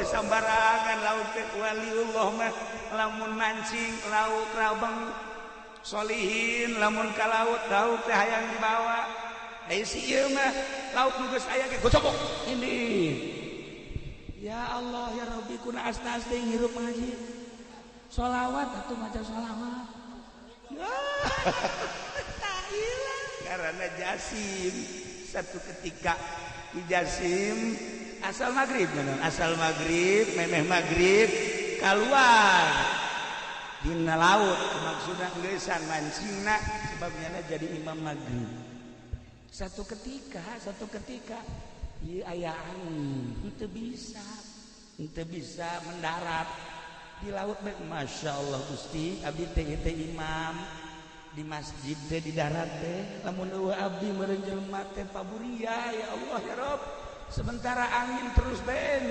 Teu sambarangan lauk teh. Waliullah mah lamun mancing lauk rabeng, solihin lamun ka laut, lauk teh hayang dibawa. Eh, si ieu mah lauk nu geus aya ge gocok ini. Ya Allah ya Rabbi, kuna asna deui ngirup ngaji. Sholawat atuh, maca sholawat. Tak hilang karena Jasim. Satu ketika di Jasim asal maghrib, asal maghrib, memeh maghrib keluar dina laut, maksudna geusan mancingna, sebabnya jadi imam maghrib. Satu ketika ieu aya angin, henteu bisa mendarat di laut. Baik, Masya Allah, Gusti, abdi teh teh imam di masjid teh, di darat teh. Lamun euweuh abdi meureun jelema teh paburia. Ya Allah ya Rob, sementara angin terus bae.